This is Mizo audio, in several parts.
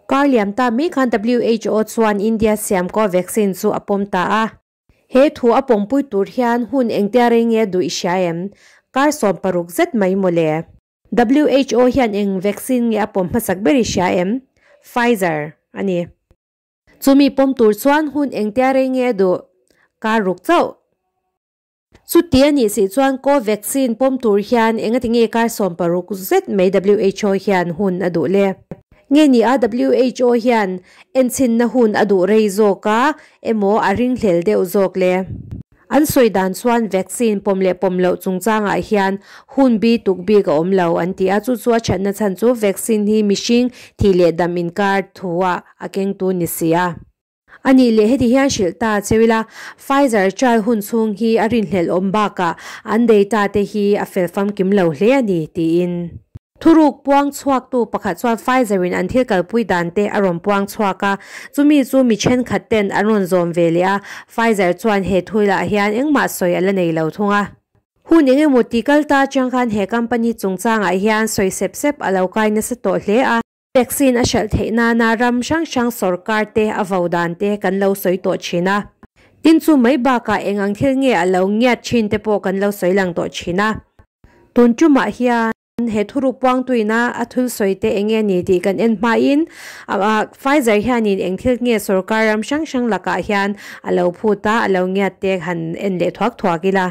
Kar liam ta mai khan WHO chuan India siam Covaxin chu a pawm ta a. He thu a pawmpui tur hian hun engtia rei nge duh i hria em? Kar 16 zet mai mawle. WHO hian eng vaccine nge a pawm hmasak ber i hria em? Pfizer a ni. Chumi pawm tur chuan hun engtia rei nge duh? Kar ruk chauh. Chuti a nih si chuan Covaxin pawm tur hian engati nge kar 16 zet mai WHO hian hun a duh le? Nge ni a WHO hian enchinna hun a duh rei zawk a emaw a ring hlel deuh zawk le? An sawi dan chuan vaccine pawm leh pawm loh chungchangah hian hun bi tuk bik a awm lo an ti a, chu chu a thatna chhan chu vaccine hi mihring thih leh dam inkar thu-ah a kengtu ni si a. A nih leh heti hian hrilh ta cheu ila, Pfizer trial hun chhung hi a rinhlelh awm bakah an data te hi a fel famkim lo hle a ni, tiin. Thuruk puang chhuaktu pakhat chuan Pfizer in an thil kalpui dan te a rawn puang chhuak a, chumi chu mi thenkhat ten an rawn zawm ve leh a, Pfizer chuan he thuilah hian engmah sawi a la nei lo thung a. Hun eng emaw ti kal ta atang khan he company chungchangah hian sawi sep sep a lo kai nasa tawh hle a. Vaccine a hralh theih nana ram hrang hrang sorkar te a vo dan te kan lo sawi tawh thin a. Tin chu mai bakah eng ang thil nge a lo ngiat thin te pawh kan lo sawi lang tawh thin a. Tun tumah hian he thuruk puangtuina a thul sawi te eng nge ni tih kan en hmain Pfizer hianin eng thil nge sorkar ram hrang hrang lakah hian a lo phut a, a lo ngiat te han en leh thuak thuak ila.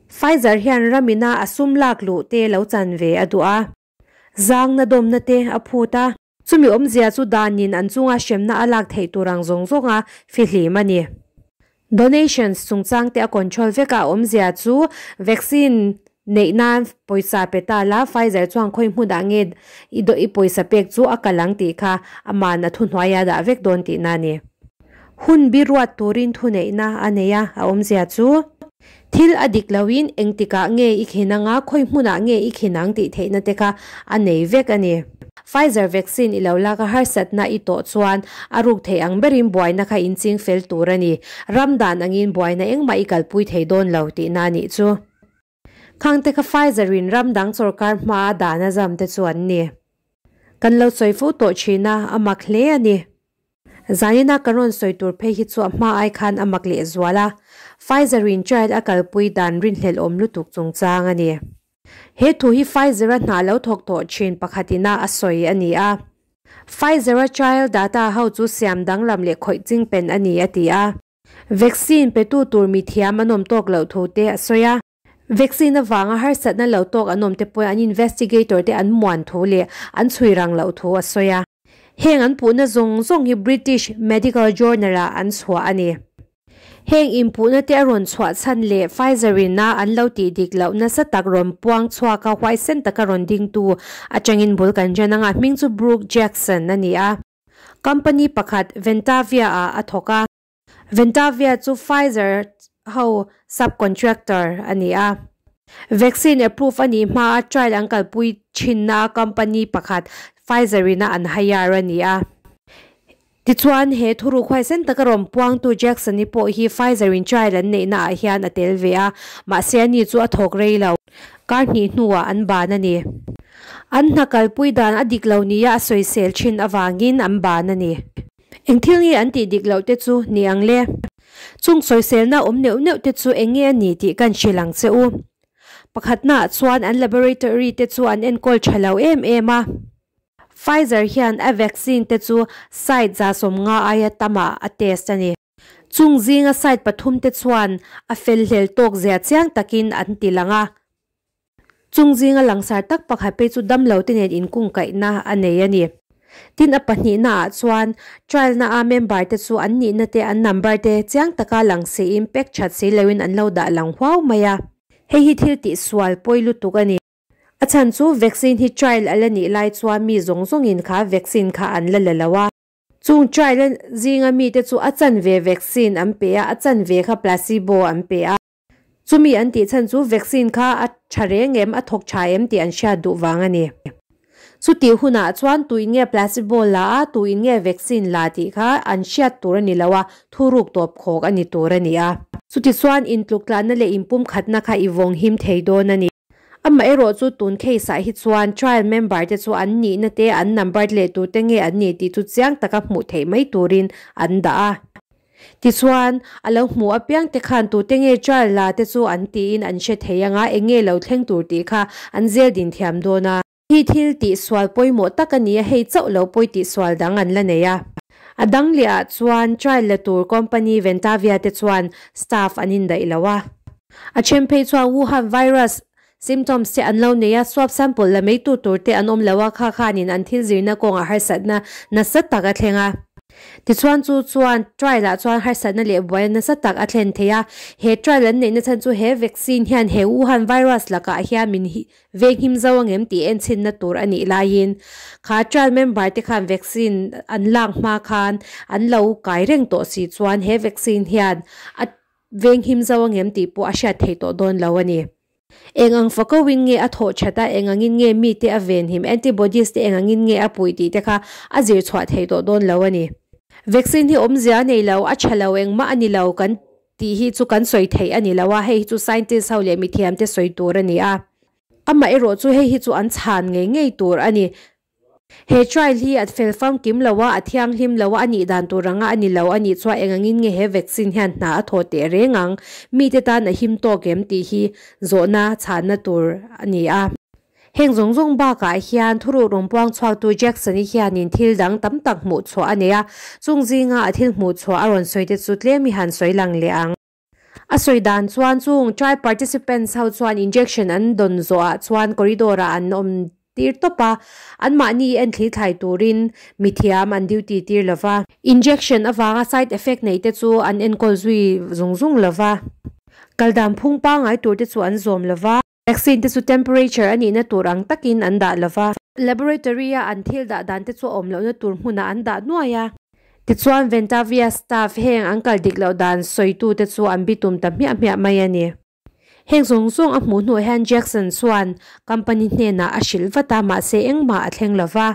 Pfizer hian ramina a sum lak luh te lo chan ve a duh a. Zangna dawmna te a phut a. Chumi awmzia chu danin an chunga hremna a lak theih tur ang zawng zawng a fihlim a ni. Donations chungchang te a control vek a, awmzia chu vaccine neih nan pawisa pe ta la, Pfizer chuan khawi hmunah nge i i pawisa pek chu a kal ang tih kha aman a thuhnuai a dah vek dawn tihna a ni. Hun bi ruat turin thuneihna a nei a, a awmzia chu thil a dik loin engtikah nge i khin anga khawi hmunah nge i khin ang tih theihna te kha a nei vek a ni. Pfizer vaccine i lo lak a harsatna i tawh chuan a ruk thei ang berin buaina kha in ching fel tur a ni. Ram dan angin buaina engmah i kalpui thei dawn lo tihna a nih chu. Khang te kha Pfizer in ram dang sorkar hmaa dan a zam te chu an ni. Kan lo sawi fo tawh thin a, a mak hle a ni. Zanina kan rawn sawi tur phei hi chu a hma ai khan a mak leh zual a, Pfizer in trial a kalpui dan rinhlelh awm lutuk chungchang a ni. He thu hi Pfizer a hna lo thawk tawh thin pakhatina a sawi a ni a. Pfizer a trial data ho chu siam danglam leh khawih chingpen a ni a ti a. Vaccine petu tur mi thiam an awm tawk loh thu te a sawi a. Vaccine avanga harsatna lo tawk an awm te pawhin an investigator te an muan thu leh an chhui rang loh thu a sawi a. Heng an puhna zawng zawng hi British Medical Journal ah an chhuah a ni. Heng inpuhna te a rawn chhuah chhan leh Pfizer in a an lo tih dik loh nasa tak rawn puang chhuak a huaisen taka rawn dingtu atangin bul kan ṭan anga hming chu Brook Jackson a ni a. Company pakhat Ventavia ah a thawk a. Ventavia chu Pfizer ho subcontractor a ni a. Vaccine approve a nih hmaa trial an kalpui thinna company pakhat Pfizer in a an hire a ni a. Tichuan he thuruk huaisen taka rawn puangtu Jackson i pawh hi Pfizer in trial an neihna ah hian a tel ve a, mahse ani chu a thawk rei lo. Kar hnih hnuah an ban a ni. An hna kalpui dan a dik lo nia a sawisel thin avangin an ban a ni. Eng thil nge an tih dik loh te chu ni ang le? Chung sawiselna awm neuh neuh te chu eng nge a ni tih kan hrilh ang che u. Pakhatnaah chuan an laboratory te chu an enkawl tha lo em em a. Pfizer hian a vaccine te chu site 150 aia tamah a test a ni. Chung zinga site pathum te chuan a fel hlel tawk zia chiang takin an ti lang a. Chung zinga langsar tak pakhat phei chu damlo te nen inkungkaihna a nei a ni. Tin a pahnihnaah chuan trial na a member te chu an nihna te an number te chiang taka lang siin pack that si loin an lo dah lang huau mai a. Hei hi thil tih sual pawi lutuk a ni. A chhan chu vaccine hi trial a la nih lai chuan mi zawng zawngin kha vaccine kha an la la lo a. Chung trial zinga mi te chu a chanve vaccine an pe a, a chanve kha placebo an pe a. Chumi an tih chhan chu vaccine kha a tha reng em, a thawk tha em tih an hriat duh vang a ni. Chutih hunah chuan tuin nge placebo la a, tuin nge vaccine la tih kha an hriat tur a ni lo a, thuruk tawp khawk a ni tur a ni a. Chutichuan intluk tlanna leh inpumkhatna kha i vawng him thei dawn a ni. Amaherawhchu tun case ah hi chuan trial member te chu an nihna te, an number te leh tute nge an nih tih chu chiang taka hmuh theih mai turin an dah a. Tichuan, a lo hmuh apiang te khan tute nge trial la te chu an tiin an hre thei anga eng nge lo thleng tur tih kha an zel din thiam dawn a. Hi thil tihsual pawimawh tak a ni a, hei chauh lo pawi tihsual dang an la nei a. A dang leh ah chuan trial la tur company Ventavia te chuan staff an indaih lo a. A then phei chuan Wuhan virus symptoms te an lo nei a, swab sample la mai tu tur te an awm lo a, kha khanin an thil zirna kawngah harsatna nasa tak a thleng a. Tichuan chu chuan trial ah chuan harsatna leh buaina nasa tak a thlen thei a. He trial an neihna chhan chu he vaccine hian he Wuhan virus lakah hian min Venghim zo angem tih enchinna tur a nih laiin kha trial member te khan vaccine an lak hma khan an lo kai reng tawh si chuan he vaccine hian a venghim zo angem tih pawh a hriat theih tawh dawn lo a ni. Eng ang fakawin nge a thawh that a, eng angin nge mite a venhim, antibodies te eng angin nge a puih tih te kha a zir chhuah theih tawh dawn lo a ni. Vaccine hi awmzia a nei lo, a tha lo engmah a ni lo kan Tih hi chu kan sawi theih a ni lo a, hei hi chu scientist ho leh mithiamte sawi tur a ni a. Amaherawh chu hei hi chu an chhan ngei ngei tur a ni. He trial hi a fel famkim lo a, a thianghlim lo a, a nih dan tur anga a ni lo a nih chuan eng angin nge he vaccine hian hna a thawh teh reng ang, mite tan a him tawk em tih hi zawhna chhanna tur a ni a. Heng zawng zawng bakah hian thuruh rawn puang chhuaktu Jackson-i hianin thil dang tam tak hmuh chhuah a nei a, chung zinga a thil hmuh chhuah a rawn sawi te chu tlem i han sawi lang leh ang. A sawi dan chuan chung trial participants ho chuan injection an dawn zawhah chuan corridor-ah an awm tir tawp a, anmahni en thli thlai turin mithiam an duty tir lo va. Injection avanga side effect neih te chu an enkawl zui zung zung lo va, kal dan phung pangngai tur te chu an zawm lo va. Vaccine te chu temperature a nihna tur ang takin an dah lova. Laboratory a an thil dah dan te chu a awm lohna tur hmunah an dah nuai a. Tichuan Ventavia staff heng an kal dik loh dan sawitu te chu an bitum ta hmiah hmiah mai a ni. Heng zawng zawng a hmuh hnuah hian Jackson chuan company hnenah a hrilh vat a, mahse engmah a thleng lova.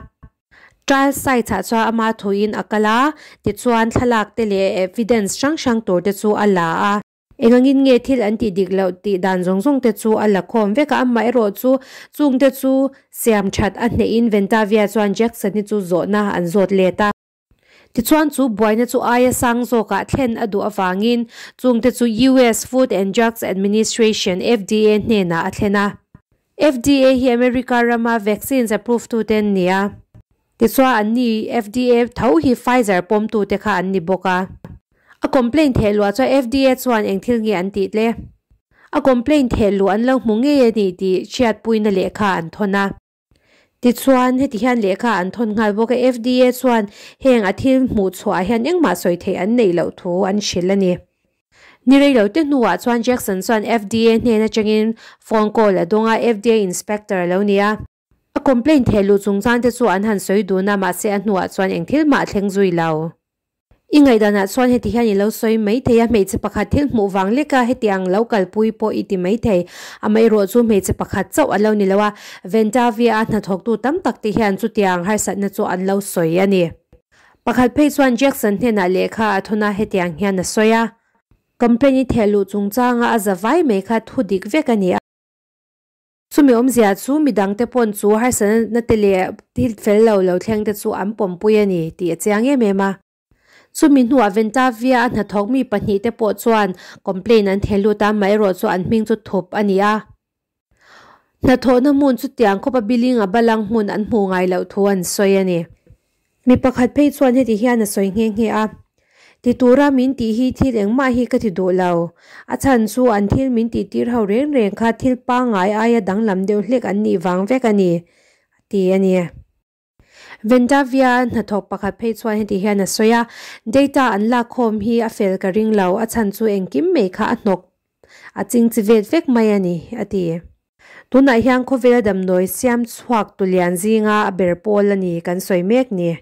Trial site ah chuan ama thuin a kal a, tichuan thlalak te leh evidence hrang hrang tur te chu a la a. Engangin nge thil an tih dik loh tih dan zawng zawng te chu a la khawm vek a, amaherawh chu chung te chu siam that a hnehin Ventavia chuan Jackson-i chu zawhna an zawt let a. Tichuan chu buaina chu aia sang zawkah thlen a duh avangin chung te chu US Food and Drugs Administration, FDA, hnenah a thlen a. FDA hi America rama vaccines approve tute an ni a. Tichuan an ni FDA tho hi Pfizer pawmtute kha an ni bawk a. A complaint theh luah chuan FDA chuan eng thil nge an tih tle? A complaint theh luh an lo hmu ngei a ni tih hriatpuina lehkha an thawn a. Tichuan heti hian lehkha an thawn nghal bawk a, FDA chuan heng a thil hmuh chhuah ah hian engmah sawi theih an neih loh thu an hrilh a ni. Ni rei lo te hnuah chuan Jackson chuan FDA hnen atangin phone call a dawng a, FDA inspector a lo ni a. A complaint theh luh chungchang te chu an han sawi dun a, mahse a hnuah chuan eng thil mah a thleng zui lo. I ngaihdanah chuan heti hian i lo sawi mai thei a, hmeichhe pakhat thil hmuh vang lek a heti ang lo kalpui pawh i ti mai thei. Amaherawh chu hmeichhe pakhat chauh a lo ni lo a, Ventavia a hnathawktu tam tak te hian chutiang harsatna chu an lo sawi a ni. Pakhat phei chuan Jackson hnenah lehkha a thawn a, hetiang hian a sawi a, Complaint i theh luh chungchanga a za vai mai kha thu dik vek a ni a. Chumi awmzia chu midangte pawn chu harsatna te leh thil fel lo lo thleng te chu an pawmpui a ni tih a chiang em em a. Chumi hnuah Ventavia a hnathawk mi pahnih te pawh chuan complaint an theh lut a, amaherawh chu an hming chu thup a ni a. Hnathawhna hmun chutiang khawpa billing a balang hmun an hmuh ngai loh thu an sawi a ni. Mi pakhat phei chuan heti hian a sawi nghe nghe a, Ti tura min tih hi thil engmah hi ka ti duh lo. A chhan chu an thil min tih tir ho reng reng kha thil pangngai aia danglam deuh hlek an nih vang vek a ni, a ti a ni. Ventavia hnathawk pakhat phei chuan heti hian a sawi a, Data an lakkhawm hi a fel ka ring lo, a chhan chu engkim mai kha a hnawk A chingchi vet vek mai a ni, a ti. Tunah hian khawvela damdawi siam chhuak tulian zinga a ber pawl a ni kan sawi mek ni.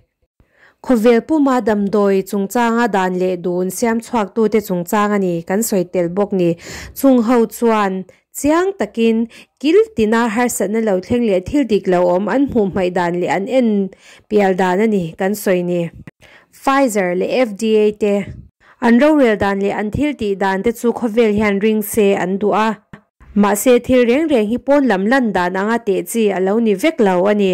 Khawvel puma damdawi chungchanga dan leh dun siam chhuaktute chungchang a ni kan sawi tel bawk ni. Chung ho chuan chiang takin kil tina harsatna lo thleng leh thil dik lo awm an hmuh hmaih dan leh an en pial dan a ni kan sawi ni. Pfizer leh FDA te. An rorel dan leh an thil tih dan te chu khawvel hian ring se an duh a. Mahse thil reng reng hi pawn lam lan dan anga teh chi a lo ni vek lo a ni.